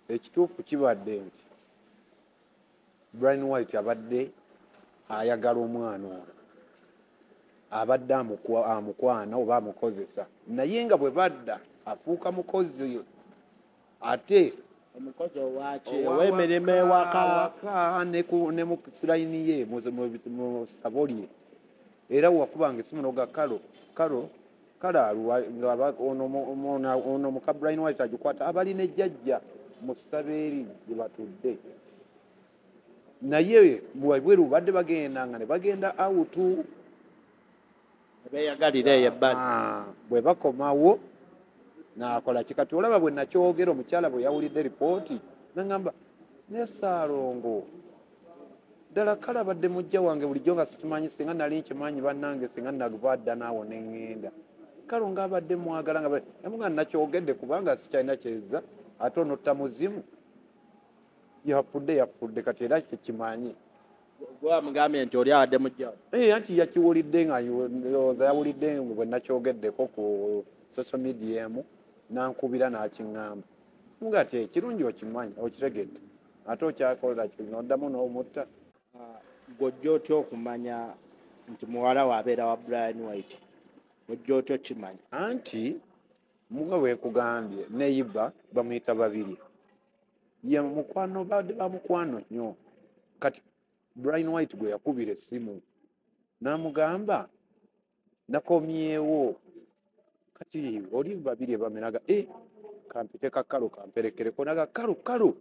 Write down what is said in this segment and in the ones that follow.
Ekituufu kibadde nti Brian White abadde ayagala omwana ono, abadde amukwana oba amukozesa, naye nga bwe badda afuuka mukozi ate omukozi owaki, ow'emirimu ewaka. Awaka ne mu shrine ye, mu ssabo lye. Era wakubanga esimu noga Kalo, Kalo, Kalo aluwa, nga ono muka Brian White agikwata, abali ne jjajja mu ssabo eri gye batudde, naye wabweru badde bagenda nga ne bagenda out. Beeyagalira eyo ebbali. Ah, bwe bakomawo nakola ki? Kati olaba bwe nakyogera, omukyala bwe yawulidde ripooti nagamba, "Ne Saalongo ddala kale abadde mujja wange bulijjo nga sikimanyi. Singa nali nkimanyi, bannange, singa nava dda naawo neŋŋenda. Kale nga abadde mwagala." Nga nga nakyogedde kubanga sikyalina kyeza, ate onotta muzimu, yafudde, yafudde. Kati era kyekimanyi. Gwamugambye nti oli abadde mujja? Eh, anti yakiwulidde nga ndowooza yawulidde bwe nakyogeddeko ku social media emu, nankubira n'akiŋŋamba nga ati ekirungi okimanyi, okitegedde, ate okyakolera kino, oddamu n'omutta. Gw'ojja otya okumanya nti muwala we abeera wa Brian White? Ojja otya okimanya? Anti muga bwe nkugambye, neyiba bamuyita babiri, ye mukwano, badde bamukwano nnyo. Kati Brian White gwe yakubira essimu n'amugamba, "Nakomyewo." Kati oli babiri bamenaga e kampite kakalo kamperekereko naga kalo kalo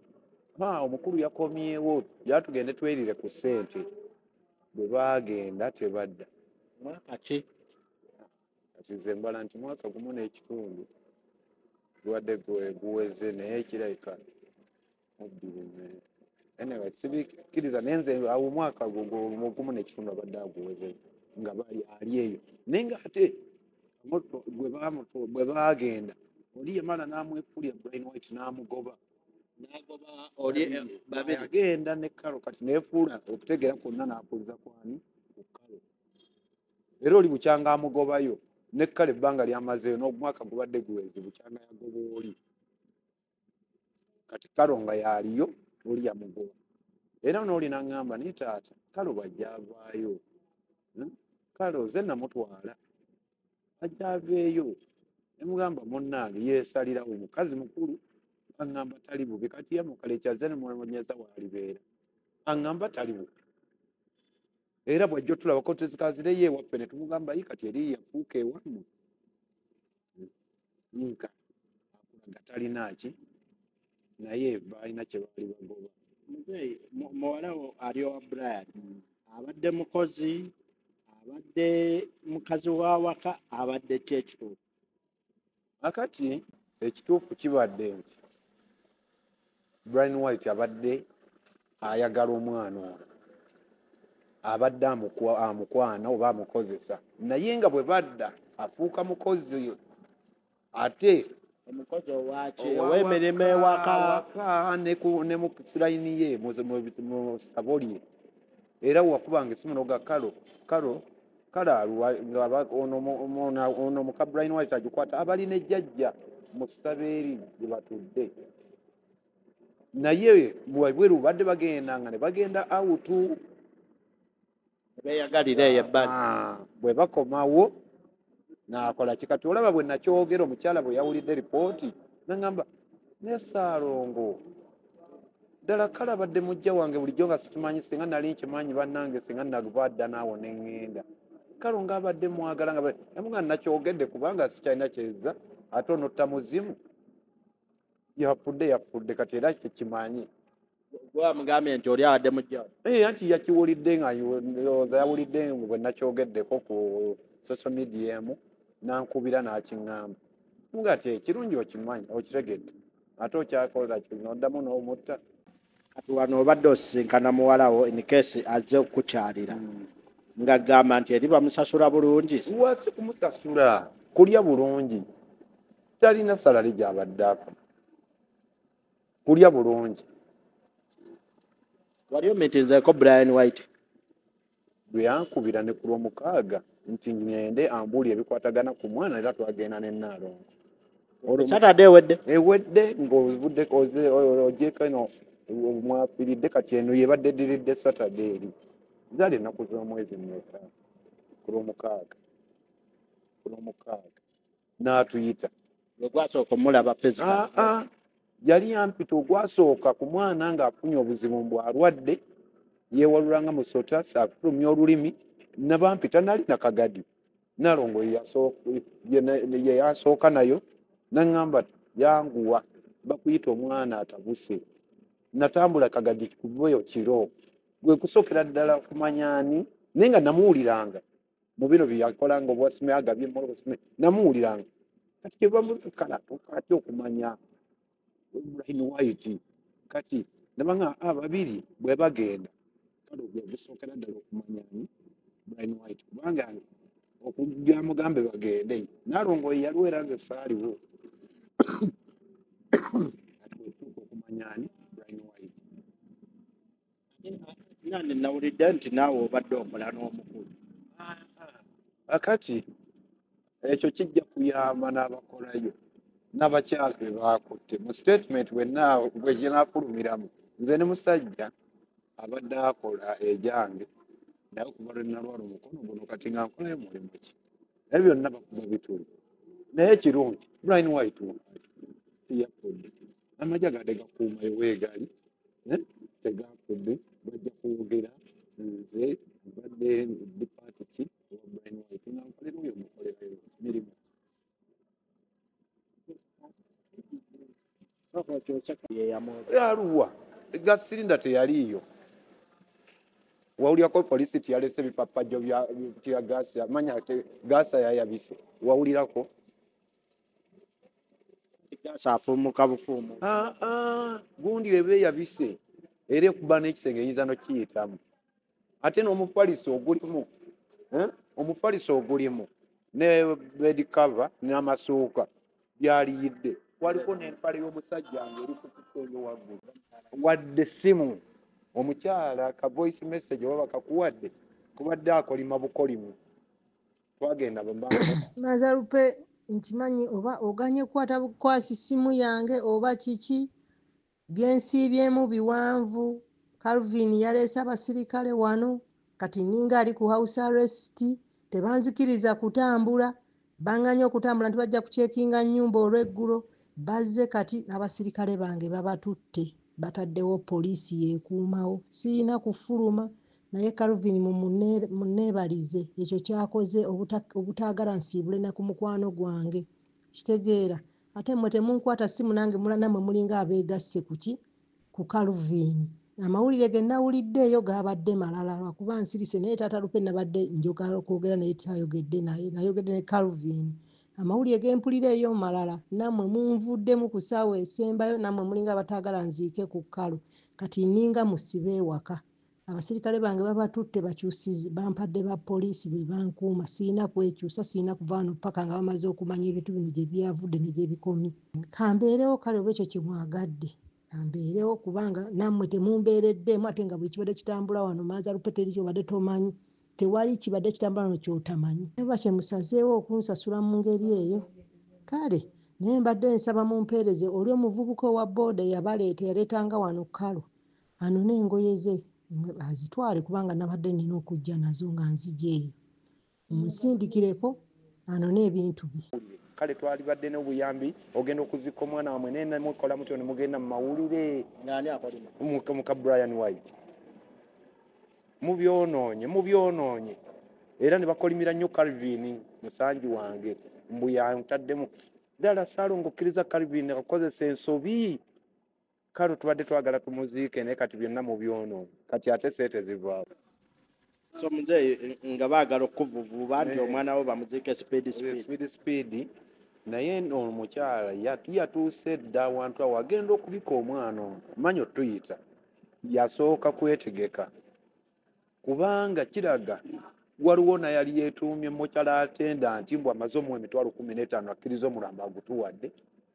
ha omukulu yakomyewo, yatugende twerire ku ssente. Bwe baagenda tebadda. Mwaka ki? Kati nze mbala nti mwaka gumu n'ekitundu gubadde guweze, naye kirabika mubbiri. Anyway, sibikkiriza, naye nze awo omwaka gumu n'ekitundu abadde aguwezeza nga bali ali eyo, naye nga ate bwe baagenda oli yamala n'amwefuulira Brian White n'amugoba. N'agoba oli babiri. Agenda ne Kalo. Kati neefuula okutegeera kwonna n'apuliza kwani ku Kalo, era oli bukyanga amugobayo ne Kalo ebbanga lyamazeeyo n'omwaka gubadde guweze bukyanga yagoba oli. Kati Kalo nga yaliyo, oli yamugoba, era n'oli n'aŋŋamba, "Naye taata, Kalo bw'ajja avaayo, Kalo ze namutwala ajja aveeyo." Ne mugamba, "Munnange, yeesalirawo, omukazi mukulu." Aŋŋamba tali bubi. Kati yamukala ekyaze nemunyeza waalibeera, aŋŋamba tali bubi, era bw'ajja otulabako tezikazireyo ewaffe ne tumugamba, "Yi, kati eri yafuuka ewammwe." Nka akulaga talina ki, naye balina kye baali bagoba. Muzeeyi, muwala wo ali owa Brian, abadde mukozi, abadde mukazi wa waka, abadde ki ekituufu? Akati ekituufu kibadde nti Brian White abadde ayagala omwana ono, abadde amukwana oba amukozesa, naye nga bwe badda afuuka mukozi ate Omukozi owaki, ow'emirimu ewaka. Awaka ne mu shrine ye, mu ssabo lye. Era wakubanga esimu noga Kalo, Kalo, Kalo aluwa, nga ono muka Brian White agikwata, abali ne jjajja mu ssabo eri gye batudde, naye wabweru badde bagenda nga ne bagenda out. Beeyagalira eyo ebbali. Ah, bwe bakomawo nakola ki? Kati olaba bwe nakyogera, omukyala bwe yawulidde ripooti nagamba, "Ne Saalongo ddala kale abadde mujja wange bulijjo nga sikimanyi. Singa nali nkimanyi, bannange, singa nava dda naawo neŋŋenda. Kale nga abadde mwagala." Nga nga nakyogedde kubanga sikyalina kyeza, ate onotta muzimu, yafudde, yafudde. Kati era kyekimanyi. Gwamugambye nti oli abadde mujja? Eh, anti yakiwulidde nga ndowooza yawulidde bwe nakyogeddeko ku social media emu, nankubira n'akiŋŋamba nga ati ekirungi okimanyi, okitegedde, ate okyakolera kino, oddamu n'omutta. Kati wano obadde osisinkana muwala wo in case azze okukukyalira, ng'agamba nti eri bamusasula bulungi? Wasi kumusasula, kulya bulungi, talina salary gy'abadde afuna, kulya bulungi. Wali omitinzeeko Brian White? Lwe yankubira ne ku Lwomukaaga nti ngende ambuulire ebikwatagana ku mwana, era twagenda ne Naalongo. Saturday ewedde. Ewedde ng'ovuddeko ogyeko eno mwafiiridde, kati eno yebadde eddiridde Saturday eri. Zaali ennaku z'omwezi mmeka? Ku Lwomukaaga. Ku Lwomukaaga. N'atuyita. Gwe gwasooka omulaba physical? Yali yampita ogwasooka ku mwana ng'afunye obuzibu mbu alwadde, yeewalula nga musota, afulumya olulimi, nabampita nali nakagadi. Nalongo ye yasooka nayo, naŋŋamba yanguwa bakuyita omwana atabuse. Natambula Kagadi kuvayo kiro, gwe kusookera ddala kumanya ani, naye nga namuwuliranga mu bino bye yakolanga obwasime agabye emmoloka, namuwuliranga. Kati kye bamukala kati okumanya Brian White, kati nabanga ababiri bwe bagenda, kale gwe gusookera ddala okumanya ani Brian White, kubanga okujja mugambe bagende. Nalongo ye yaliwo era nze saaliwo. Kati bwe okumanya ani Brian White. Nande nawulidde nti naawe obadde okola n'omukulu. Akati ekyo kijja kuyamba n'abakolayo n'abakyala be baakutte mu statement bwe ginaafulumiramu. Nze ne musajja abadde akola egyange, naye okuva lwe nalwala omukono guno kati nga nkolayo mulimu ki, naye byonna bakuba bituli. Naye ekirungi Brian White waali teyafudde, amagye agadde gakuumayo weegali tegafudde, bajja kwogera nze mbadde ndi paati ki owa Brian White nga nkolera oyo mukolerayo mirimu. Aluwa gas cylinder teyaliiyo. Wawulirako poliisi tiyalese ebipapajjo bya tear gas, manya gaasa yayabise, wawulirako? Gaasi afuumuka bufuumu. Gundi eba eyabise era ekuba n'ekisenge eyinza n'okiyitamu. Ate n'omufaliso ogulimu, omufaliso ogulimu ne bed cover n'amasuuka byaliyidde. Waliko n'empale y'omusajja ng'eri ku kisenge waggulu. Wadde essimu omukyala ka voice message oba bakakuwadde, kubadde akolima bukolimu. Twagenda Mazalupe, nkimanyi oba oganye kukwata bukwasi ssimu yange oba kiki, byensiibyemu biwanvu. Calvin yaleese abasirikale wano, kati ninga ali ku house arrest, tebanzikiriza kutambula, banganye okutambula nti bajja kucekinga nnyumba olw'eggulo. Bazze kati n'abasirikale bange babatutte, bataddewo poliisi yeekuumawo, siyina kufuluma. Naye Calvin munneebalize ekyo kyakoze obutaagala nsiibule na ku mukwano gwange, kitegeera. Ate mmwe temunkwata ssimu nange, nammwe mulinga abeegasse kuki ku Calvin. Amawulire ge nawuliddeeyo gaabadde malala lwakuba nsirise, naye taata Lupe nabadde njogera okwogera naye saayogedde naye, nayogedde ne Calvin. Amawulire ge mpulira eyo malala, nammwe munvuddemu ku ssaawa esembayo, nammwe mulinga abataagala nziike ku kkalu. Kati nninga musibe ewaka. Abasirikale bange babatutte bakyusize, bampadde ba poliisi be bankuuma, siyina kwekyusa, siyina kuva wano paka nga bamaze okumanya ebintu bino gye byavudde ne gye bikomye. Kambeerewo kale oba ekyo kye mwagadde, kambeerewo kubanga nammwe temumbeereddeemu, ate nga buli kibadde kitambula wano Mazalupe teri ky'obadde tomanyi, tewali kibadde kitambula wano ky'otamanyi. Oba kye musazeewo okunsasula mu ngeri eyo, kale naye mbadde nsaba mumpeereze oli omuvubuka owa bbooda eyabaleeta, yaleetanga wano Kalo, anone engoye ze azitwale kubanga nabadde nina okujja nazo nga nzija eyo. Munsindikireko anone ebintu bye. Kale twalibadde n'obuyambi, ogenda okuzikka omwana wamwe naye nemukola mutyo ne mugenda mu mawulire. Ng'ani akolima? Muka Brian White. Mubyonoonye, mubyonoonye. Era ne bakolimira nnyo Calvin musanji wange mbu yantaddemu. Ddala Ssaalongo okkiriza Calvin akozesa ensobi. Kale tubadde twagala tumuziike naye kati byonna mubyonoonye. Kati ate ssente zivaawo. So muzeeyi nga baagala okukuvuvuba nti omwana wo bamuziike speed speed. Speed speed. Naye omukyala yatuuse dda awantu awo agenda okubika omwana ono. Manya otuyita. Yasooka kwetegeka. Kubanga kiraga waliwo naye yali yeetuumye mukyala atenda nti mbu amaze omuwa 150,000 akkiriza omulambo agutuwadde,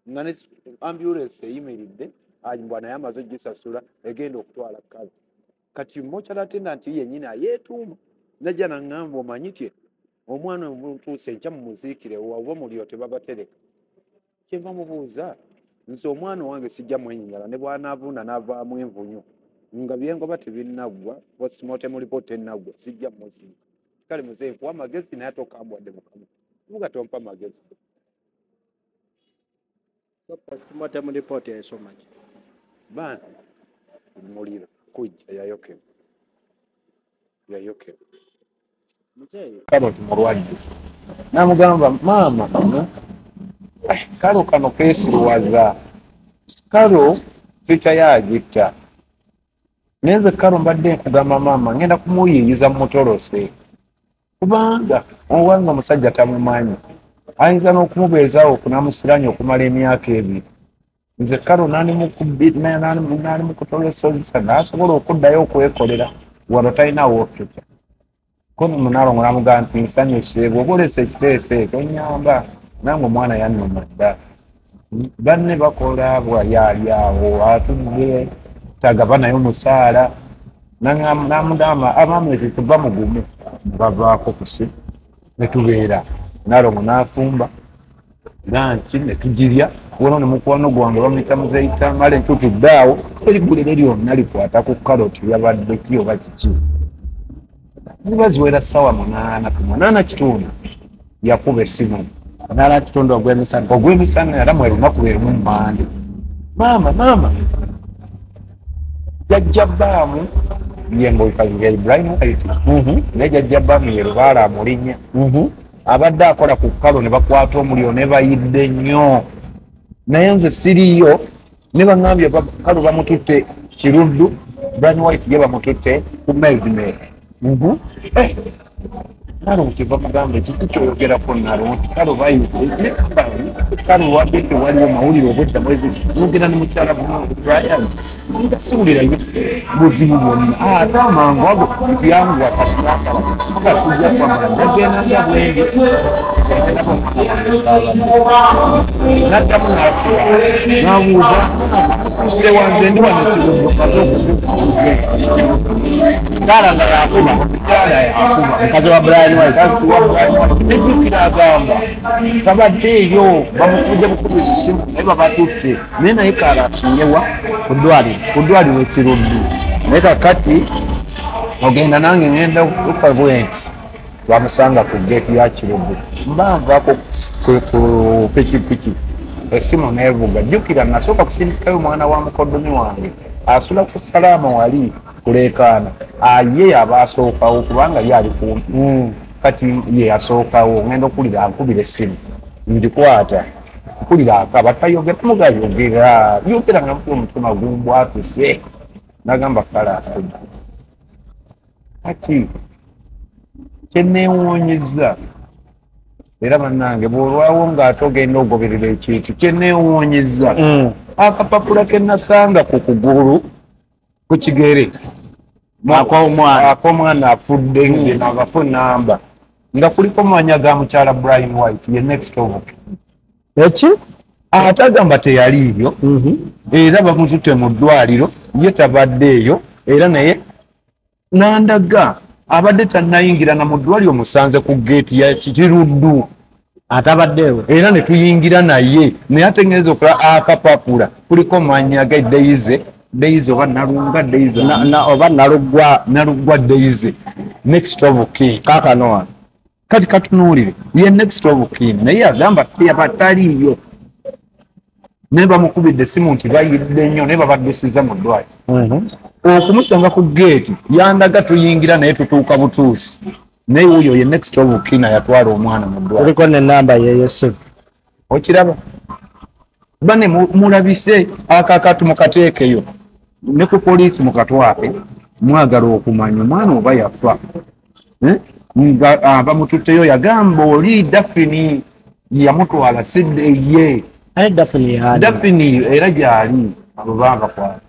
nga ne ambulance eyimiridde, mbwa naye amaze ogisasula egenda okutwala Kalo. Kati mukyala atenda nti yennyini ayeetuuma najja naŋŋamba omanyi tye omwana omutuuse enkya mumuziikire oba muliro tebabatereka. Kyenva mubuuza, nze omwana wange sijja mwenyinyala ne bw'anaavunda n'avaamu envunyu nga byengoba tebinnaggwa, postmortem report tennaggwa, sijja muziika. Kale muzeeyi, nkuwa amagezi naye ate okambwadde mukama kuvuga, tompa magezi. Postmortem report esoma ki? Baana muliro kujja yayokebwa, yayokebwa. Muzeeyi Karoti mulwadde, namugamba maama, kalo kano keesiruwaza, kalo fica yagitta. Naye nze kalo mbadde nkugamba maama, ngenda kumuyiiyiza mutolose, kubanga owange omusajja tamumanyi, ayinza n'okumubeezaawo okunamusiranya okumala emyaka 2. Nze kalo nandimukutolesezza n'asobola okuddayo okwekolera, wano talinawo fica. Kono munalongo namugamba nti nsanyuse bw'oba olese ekiteeso ekyo nnyamba, nange omwana yannuma dda. Banne bakola bwali ali awo atudde tagaba naye omusaala, namugamba abaami ekyo tuba mugumu, bavaako kusi ne tubeera. Nalongo n'afumba lanki ne tugirya, wano ne mukwano gwange bamuyita Muzeeyi Tamale, ntutudde awo eggulire lyonna likwata ku karoti yabadde ki oba kiki. Ziba ziwera ssaawa 8 ku 8:15 yakuba essimu. 8:15 ogw'emisana. Ogw'emisana era mwe lunaku lwe lumu Mmande. Maama, maama, jjajja Bbaamu ye Mbokazi Ibrahim White. Naye jjajja Bbaamu ye Lubaale amulinnya. Abadde akola ku kalo ne bakwata omuliro ne bayidde nnyo. Naye nze siriiyo ne baŋŋambye kalo bamututte Kiruddu, Brian White ye bamututte ku Meldmer. Nalo kyeva mugamba kiki kyoyogerako nalo nti kalo bayidde, kalo wadde tewaliwo mawulire obwedda mwezi nogenda ne mukyala Brian nga siwulirayo buzibu bwonna, ate amangu ago nti yanguwa kati nga sijja kwamala ndagenda nga bwenge naddamu n'akuba n'abuuza nze wanze ndi wano Kiruddu maze okukuza. Mukyala nga yakuba, mukyala yakuba mukazi wa Brian White. Nejjukira agamba tabadde eyo bamukubye bukubizi ssimu naye babatutte, naye naye kaala asinyewa ku ddwaliro, ku ddwaliro Kiruddu. Naye kakati ogenda nange ngenda okuka bwenti bamusanga ku geeti ya Kiruddu, mba nvaako ku pikipiki essimu neevuga. Jjukira nasooka kusindikayo omwana wa mukoddomi wange asula ku Salaama wali kuleekaana, ye aba asookawo kubanga ye ali kumpi. Kati ye asookawo ngenda okuwulira ankubira essimu ngikwata, mpulira akaba tayogera, mugayogera yogera nga mutwe omutima gumbwatuse, nagamba kale afudde. Kati kyenneewuunyizza era bannange bw'olwawo ng'ate ogenda ogoberera ekintu, kyenneewuunyizza akapapula ke nasanga ku kugulu ku kigere ak'omwana afudde nge nagafu namba nga kuliko mannya ga mukyala Brian White ye next of kin. Eki? Ate agamba teyaliiyo, era bamututte mu ddwaliro, ye tabadde eyo, era naye nandaga abadde tannayingira na mu ddwaliro, musanze ku geeti ya Kiruddu. Atabaddeewo. Era ne tuyingira naye, naye ate ngenza okulaba akapapula kuliko mannya ga Daisy, Daisy oba Nalunga Daisy. Oba Naluggwa. Naluggwa Daisy next of kin. Kaakano wano. Kati katunuulire ye next of kin, naye agamba teyaba taliiyo, naye bamukubidde essimu nti bayidde nnyo, naye babaddusiza mu ddwaliro. Okumusanga ku geeti yandaga tuyingira naye tutuuka butuusi, naye wuuyo ye next of kin yatwala omwana mu ddwaliro. Kuliko n'ennamba ye y'essimu. Okiraba bane mulabise akakatu mukateekeyo ne ku poliisi mukatwake, mwagala okumanya omwana oba yafa. Nga bamututteyo yagamba oli Dafini yamutwala si ye. Aye Dafini yaani? Dafini era gyali abo babakwata.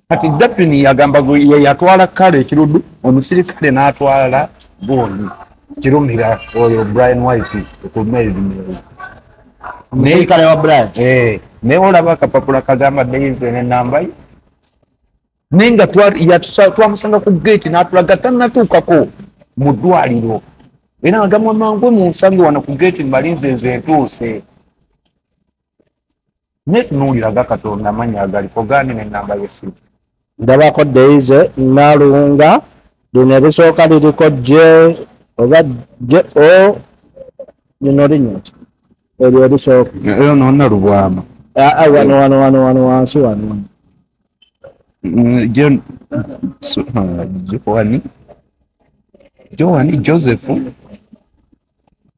Kati Dafini yagamba ye yatwala kale Ekiruddu, omusirikale n'atwala gundi Kirumira oyo Brian White ku Melvin. Omusirikale wa Brian. Eh, naye olaba akapapula kagamba Daisy n'ennamba ye, naye nga twamusanga ku geeti n'atulaga tannatuukako mu ddwaliro, era agamba mangu munsange wano ku geeti mbalinze nze ntuuse. Naye tunuuliraga Katonda amannya agaliko gaani n'ennamba y'essimu. Ndabako Daisy Nalunga, lino erisooka liriko J oba J O, lino linnya ki? Eryo erisooka. Eyo no Nalubwama. Wano wano wano wano wansi wano. Joani Joseph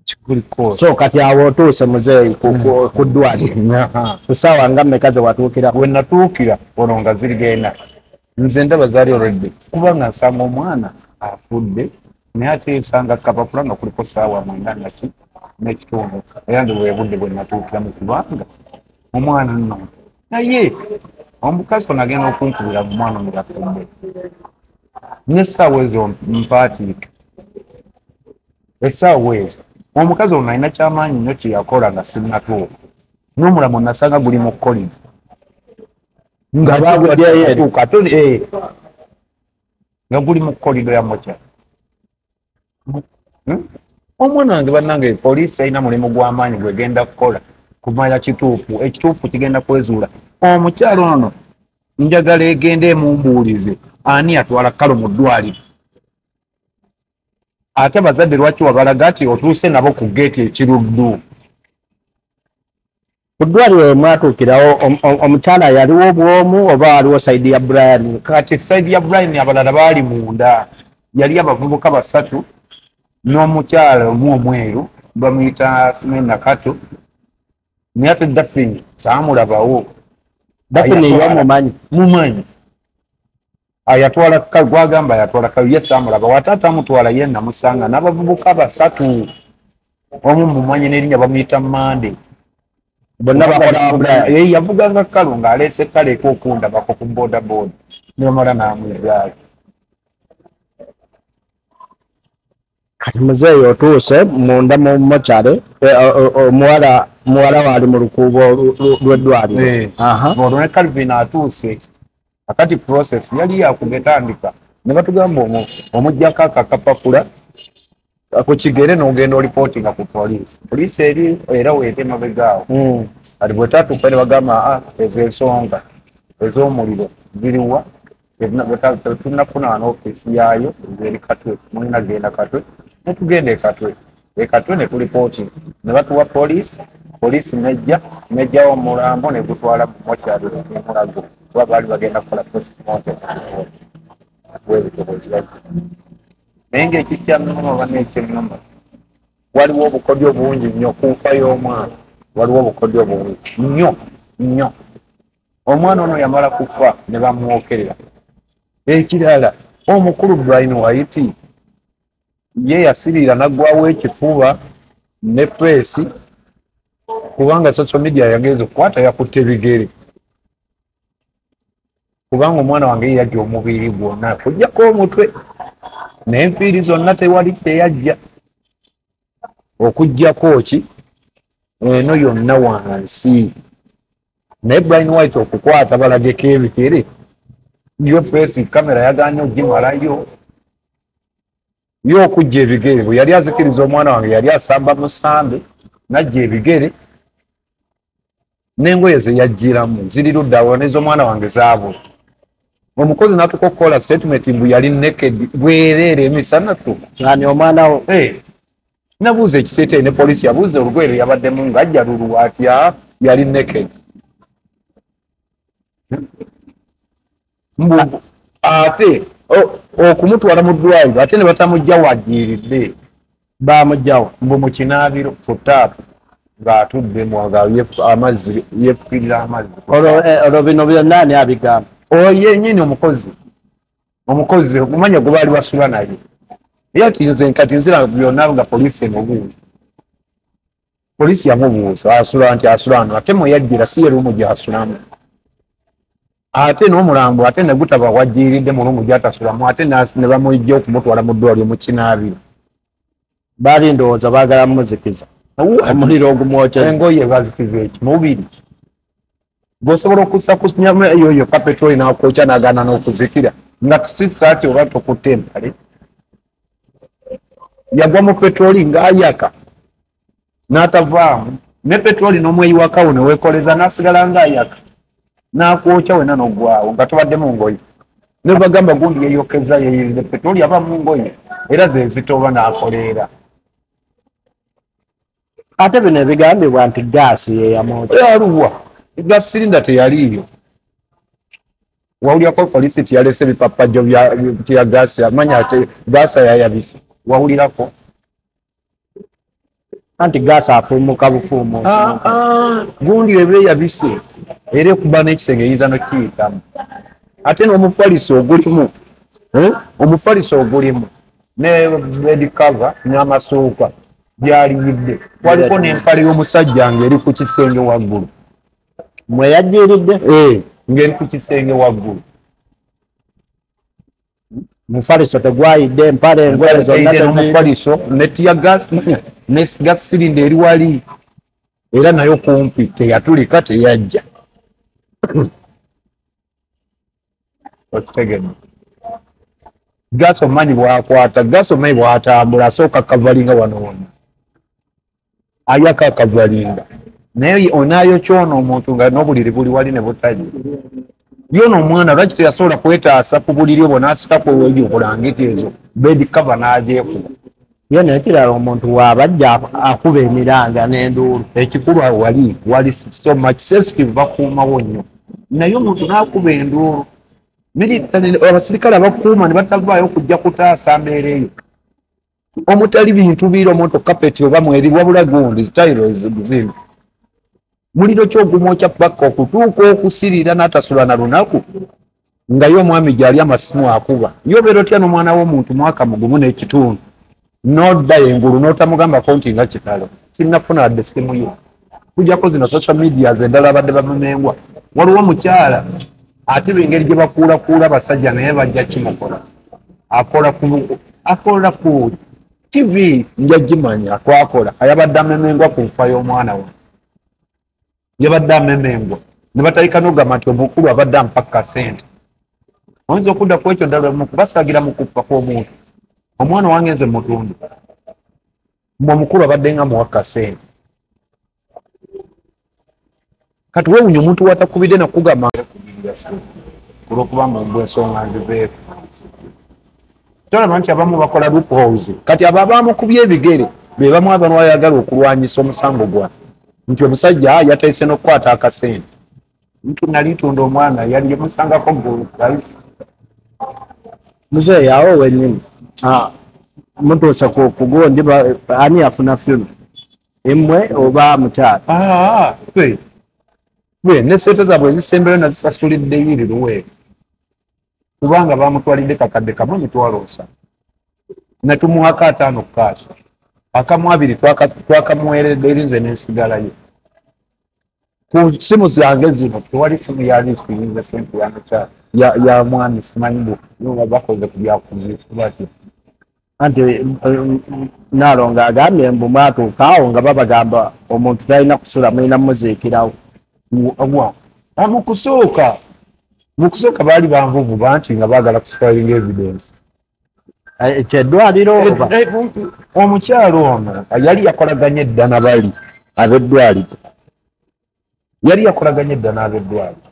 Kikuliko. So kati awo otuuse muzeeyi ku ddwaliro. Ku ssaawa nga mmeka ze watuukira? We natuukira olwo nga zirigenda. Nze ndaba zaali already kubanga nsanga omwana afudde naye ate nsanga kapapula nga kuliko ssaawa 9 n'ekitundu era nze bwe budde bwe natuukiramu kubanga omwana nno naye omukazi ono agenda okunkubira omwana ono yafudde n'essaawa ezo mpaatiika essaawa ezo omukazi ono alina kyamaanyi nnyo kye yakola nga sinnatuuka n'omulamu nasanga guli mu kkoliro nga baaguddeyo nga guli mu kkoliro ya mokya. Omwana wange bannange poliisi erina mulimu gw'amaanyi gwegenda kukola kumanya kituufu, ekituufu kigenda kwezuula. Omukyalo ono njagala egende emumbuulize ani atwala Kalo mu ddwaliro, ate abazadde lwaki wabalaga nti otuuse nabo ku geeti ekiruddu. Ku ddwaliro mwatuukirawo omukyala yaliwo bwomu oba waliwo sayidi ya Brian? Kati sayidi ya Brian abalala baali munda, yali abavubuka basatu n'omukyala omu omweru bamuyita Simena Kato, naye ate Daphne saamulabawo. Daphne ye mumanyi? Mumanyi. Ayatwala gwagamba ayatwala Kalo ye saamulabawo, ate atamutwala ye namusanga n'abavubuka basatu, omu mumanyi n'erinnya bamuyita Mande. Bonna bakola Brian. Yavuganga Kalo ng'aleese Kalo ek'okundabako ku bodaboda ne bamala n'amuzaayo. Kati muzeeyi otuuse munda mu mokyale, omuwala waali mu lukuubo lw'eddwaliro. Olwo ne Calvin atuuse, akati process yali yakugetandika ne batugamba omuggyako akakapapula ku kigere n'ogenda olipootinga ku poliisi. Poliisi eri era weeri emabega awo. Kati bwe tatuuka ne bagamba ezo ensonga ez'omuliro ziriwa, tetunnafuna wano ofiisi yaayo eri Katwe, mulina genda Katwe. Ne tugenda e Katwe ne tulipootinga ne batuwa poliisi, poliisi nejja nejjawo omulambo ne gutwala mu mokyalo e Mulago kuba baali bagenda kukola postmortem bwebitokozi bajja. Naye ng'ekikyannuma oba n'ekyennuma waliwo obukodyo bungi nnyo ku nfa y'omwana, waliwo obukodyo bungi nnyo nnyo. Omwana ono yamala kufa ne bamwokerera. Ekirala omukulu Brian White ye yasirira n'aggwawo ekifuba ne feesi kubanga social media yagenze okukwata yakutte ebigere kubanga omwana wange ye yajja omubiri gwonna kujjako omutwe n'enfiiri zonna tewali teyajja okuggyako ki eno yonna wansi. Naye Brian White okukwata balageko ebigere yo feesi kamera yagaanye ogimalayo yo okujja ebigere. Bwe yali azikiriza omwana wange yali asamba musambe n'ajja ebigere n'engoye ze yajjiramu ziri ludda n'ez'omwana wange zaabula. Omukozi n'atuuka okukola statement mbu yali naked bwereere emisana ttuku. Ani omwana wo? Nabuuza ekiteeteeyi ne poliisi yabuuza olugoye lwe yabaddemu ng'ajja luluwa atya yali naked. Mbu ate okumutwala mu ddwaliro ate ne batamugja wajjiiridde. Baamugjawo mbu mu kinaabiro ku taapu ng'atudde nga amazzi yeefukirira amazzi. Olwo bino byonna ani abigamba? Oyo yennyini omukozi okumanya gwe baali basula naye. Era nze kati nzira byonna nga poliisi emubuuza. Poliisi yamubuuza asula nti asula wano ate mwe yajjira si ye lumu gy'asulamu. Ate n'omulambo ate ne gutaba wajjiiridde mu lumu gy'atasulamu ate ne bamujja okumutwala mu ddwaliro mu kinaabiro. Baali ndowooza baagala mumuzikiza. Omuliro ogumwokyeza. Engoye bazikiza ekimubiri. Bw'osobola okussa ku nnyama eyo yokka petroli n'akwokya n'agaana n'okuzikira nga si saati oba tokutte empale. Yagwa mu petroli ng'ayaka n'atavaamu. Ne petroli n'omweyiwakawo ne weekoleza n'asigala ng'ayaka n'akwokya wena n'oggwawo nga tobadde mu ngoye. Ne bagamba gundi yeeyokeza yeeyirire petroli aba mu ngoye era ze zitoba n'akoleera. Ate bino ebigambibwa nti gaasi ye yamwokya. Yaluwa gaasi sirinda teyaliiyo. Wawulirako poliisi tiyalese ebipapajjo bya gaasi, amanya ate gaasi yayabise. Wawulirako anti gaasi afuumuka bufuumu. Gundi eba eyabise era ekuba n'ekisenge eyinza n'okukiyitamu. Ate n'omufaliso ogulimu, omufaliso ogulimu ne bed cover n'amasuuka byaliyidde. Waliko n'empale y'omusajja ng'eri ku kisenge waggulu. Mwe yajjiridde? Ng'eri ku kisenge waggulu. Mufaliso tegwayidde, empale engoye zonna n'omufaliso ne tear gas ne gas cylinder eri wali era nayo kumpi teyatulika teyajja. Okitegedde? Gaasi omanyi bw'akwata, gaasi omanyi bw'atambula, asooka akavalinga wano wonna. Ayaka akavalinga. Naye onaayokya ono omuntu nga n'obuliri buli wali ne butalya. Ye ono omwana lwaki teyasobola kwetaasa ku buliri obwo n'asikako ebyo bulangiti ezo bed cover n'agyekuba. Ye n'ekirala omuntu bw'abajja akuba emiranga n'enduulu. Ekikulu wali wali so much sensitive, bakuumawo nnyo. Naye omuntu n'akuba enduulu. Abasirikale abakuuma ne batavaayo okujja kutaasa mbeera eyo. Omutali bintu biri omuntu kapeti oba mweri wabula gundi tayiro zino. Muliro ky'ogumwokya paka okutuuka okusirira n'atasula na lunaku nga ye omwami gy'ali amasimu akuba. Ye obeera otya n'omwana w'omuntu mwaka mugumu n'ekitundu n'odda engulu n'otamugambako nti nga kitalo. Sinnafuna wadde simu yo. Kujjako zino social media endala abadde bamumengwa. Waliwo omukyala ate engeri gye bakuulakuula abasajja naye bajja kimukola. Akola ku TV nja gimanya kwakola. Ayabadde amemengwa ku nfa y'omwana we. Yabadde amemengwa. Ne batalika n'ogamba nti omukulu abadde ampa ssente. Oyinza okudda ku ekyo ddala basaagira mu kufa kw'omuntu. Omwana wange nze mutundu. Mmwe omukulu abadde nga muwa kasente. Kati weewuunya omuntu w'atakubidde nakugamba olw'okuba mu ensonga nziveeko. Tolaba nti abamu bakola loopholes. Kati abo abamukubye ebigere be bamu abayagala okulwanyisa omusango gwa nti omusajja yatayise n'okukwata akasente. Nti nali ntunda omwana yali yamusangako ggulu kalisi. Muzeeyi awo wennyini mutuuse ku gundi ani yafuna funeral? Emmwe oba mukyala? Ffe ne ssente zaabwe ezisembayo nazisasulidde iri Luweero. Kubanga bamutwalidde kakadde kamu 50,000. Ne tumuwako 5 kaasi. Akamu 2 twakamuweeredde eri nze n'ensigalayo. Ku ssimu zange zino tewali ssimu yali siyinza ssente ya mwami simanyi mbu bakoze ku byakuziika batyo. Anti Naalongo agambye mbu mwatuuka awo nga babagamba omuntu talina kusula mulina mmuziikirawo. Mu kusooka baali banvuvu banti nga baagala kuspoiling evidence. Ekyeddwaliro oba? Omukyalo ono yali yakolaganye edda na bali ab'eddwaliro. Yali yakolaganye edda n'ab'eddwaliro.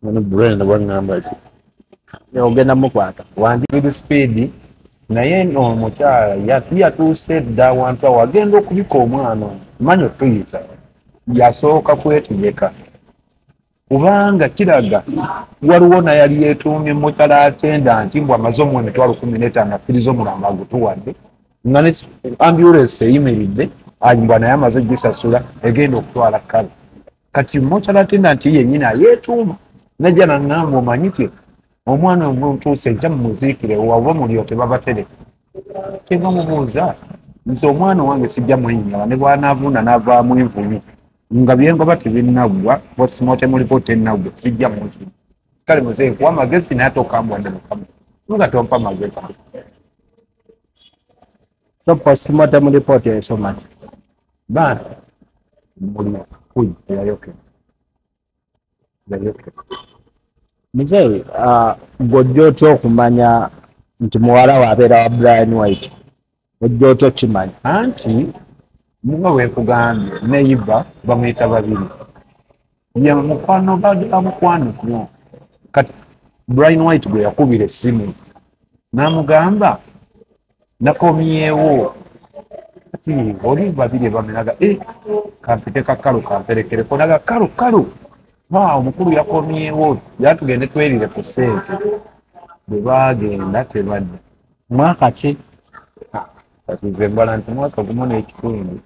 Ono Brenda bw'aŋŋamba ki? Ogenda mukwata. Wandigiri speed naye omukyala yatuuse dda awantu awo agenda okubika omwana ono. Manyi otuyita. Yasooka kwetegeka. Kubanga kiraga waliwo naye yali yeetuumye mukyala atenda nti mbu amaze omuwa 15,000 akkiriza omulambo agutuwadde nga ne ambulance eyimiridde mbwa naye amaze ogisasula egenda okutwala kale. Kati mukyala atenda nti yennyini ayeetuuma najja naŋŋamba omanyi ti omwana omutuuse ejja mumuziikire oba muliro tebabatereka. Kyenva mubuuza nze omwana wange sijja mwennyala ne bw'anaavunda n'avaamu envunyu nga byengoba tebinnaggwa postmortem report tennaggwa sijja muziika. Kale muzeeyi kuwa amagezi naye ate okambwadde mukama nga tompa magezi. So postmortem report esoma ki? Baana muliro kuyi teyayokera. Muzeeyi ggwe otya okumanya nti muwala we abeera wa Brian White? Ojja otya okimanya? Anti Nga bwe nkugambye, neighbour bamuyita Babiri, ye mukwano, badala mukwano nnyo. Kati Brian White gwe yakubira essimu n'amugamba nakomyewo, kati oli Babiri bamenaga e kampite kakalo kamperekereko naga kalo kalo wa omukulu yakomyewo, yatugende twerire ku ssente. Bwe baagenda tebadda. Mwaka ki? Kati nze mbala nti mwaka gumu n'ekitundu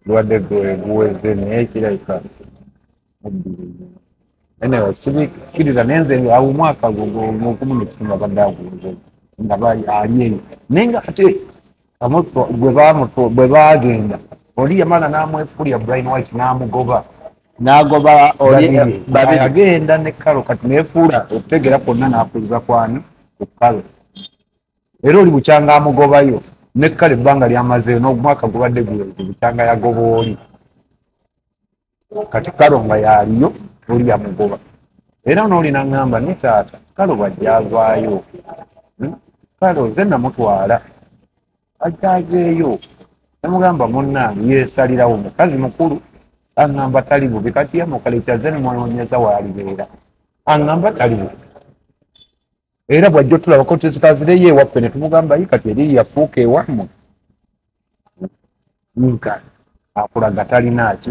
gubadde guweze, naye kirabika mubbiri. Anyway, sibikkiriza, naye nze awo omwaka gumu n'ekitundu abadde aguweze nga bali ali eyo, naye nga ate bwe baagenda oli yamala n'amwefuulira Brian White n'amugoba. N'agoba oli? Babiri. Babiri. Agenda ne Kalo, kati neefuula okutegeera kwonna n'akuza kwani ku Kalo, era oli bukyanga amugobayo ne Kalo ebbanga lyamazeeyo n'omwaka gubadde guweze bukyanga yagoba oli. Kati Kalo nga yaliyo, oli yamugoba, era n'oli naŋŋamba ne taata Kalo bwajja avaayo. Kalo nze namutwala, ajja aveeyo. Namugamba munnange yeesalirawo, mukazi mukulu, aŋŋamba tali bubi. Kati yamukale kyaze nemwanoonyeza waalibeera, aŋŋamba tali bubi, era bw'ajja otulabako tuzikazireyo ewaffe ne tumugamba yi kati eri yafuuka ewammwe nka akulaga talina ki,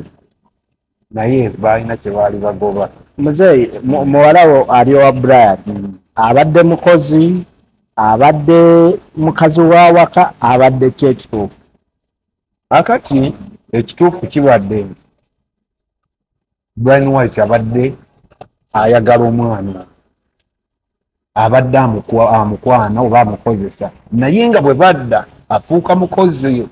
naye baalina kye baali bagoba. Muzeeyi, muwala wo ali owa Brian abadde mukozi, abadde mukazi wa waka, abadde ki ekituufu? Akati ekituufu kibadde nti Brian White abadde ayagala omwana, abadde amukwana oba amukozesa, naye nga bwe badda afuuka mukozi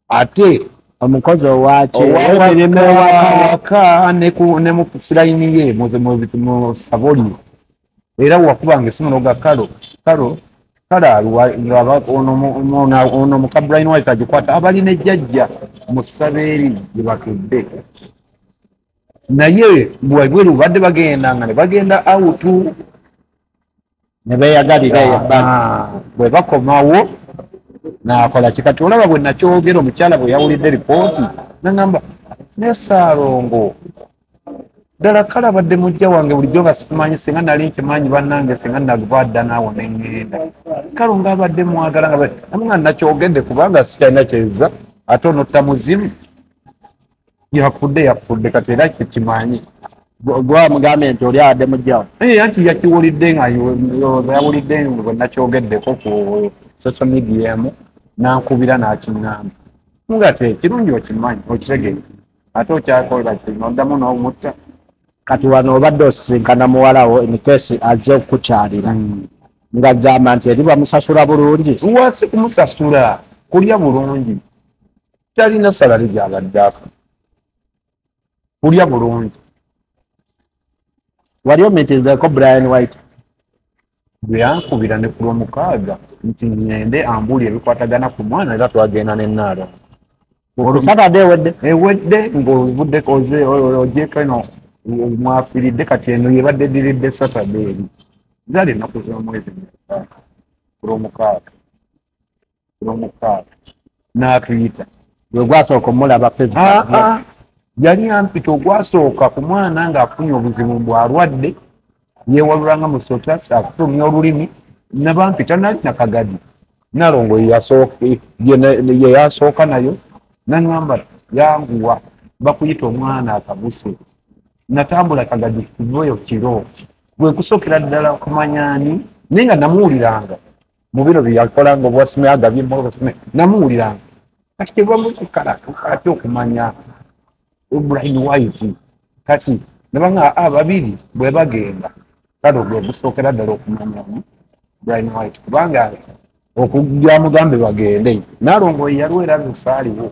ate. Omukozi owaki? Emirimu ewaka? Owaka ne mu shrine ye mu saboli, era wakubanga esimu noga Kalo, Kalo, Kalo aliwa, nga ono muka Brian White agikwata, abalina ejjajja mu ssabo eri gye batudde, naye bwebweru badde bagenda nga ne bagenda out. Ne beeyagalira eyo ebbali. Ah, bwe bakomawo nakola kikati. Olaba bwe nakyogera, omukyala bwe yawulidde ripooti nagamba ne Saalongo ddala kale abadde mujja wange bulijjo nga sikimanyi, singa nali nkimanyi bannange singa naguva dda naawo neŋŋenda. Kale nga abadde mwagala nga namuga nakyogedde kubanga sikyalina kyeza, ate onotta muzimu yafudde yafudde, kati era kyekimanyi. Gwamugambye nti oli abadde mujjawo? Eh, anti yakiwulidde nga yawulidde bwe nakyogeddeko ku social media emu, nankubira n'akiŋŋamba nga te kirungi okimanyi okitegeera ate okyakola kino oddamu n'omutta. Kati wano obadde osisinkana muwalawo emikesi azze okukukyalira ng'agamba nti eri bamusasula bulungi? Lwasi kumusasula kulya bulungi, talina salary gyabadde afuna, kulya bulungi. Wali omitinzeeko Brian White? Bwe yankubira ne ku Lwomukaaga nti ŋŋende ambuulire ebikwatagana ku mwana, era twagenda ne Naalongo. Satade ewedde? Ewedde, ng'ovuddeko ogyeko eno mwafiiridde, kati eno yebadde diridde Satade eri zaali ennaku z'omwezi mukaaga, ku Lwomukaaga, ku Lwomukaaga n'atuyita. Gwe gwasooka omulaba physical? Ah, ah, yali ampita ogwasooka ku mwana ng'afunye obuzibu bw'alwadde, yeewalulanga mu sotas, afulumya olulimi, nabampita nali nakagadi Nalongo ye yasooka nayo naŋŋamba yanguwa bakuyita omwana akabuse. Natambula Kagadi kuvayo kiro gwe kusookera ddala okumanya ani, naye nga namuwuliranga mu bino bye yakolanga obwasime agabye emmotoka, namuwuliranga. Kati kyebamukikala ate okumanya Brian White, kati nebanga ababiri bwe bagenda kale gwe gusookera ddala okumanya Brian White, kubanga okujja mugambe bagende Nalongo yaliwo era nze saaliwo.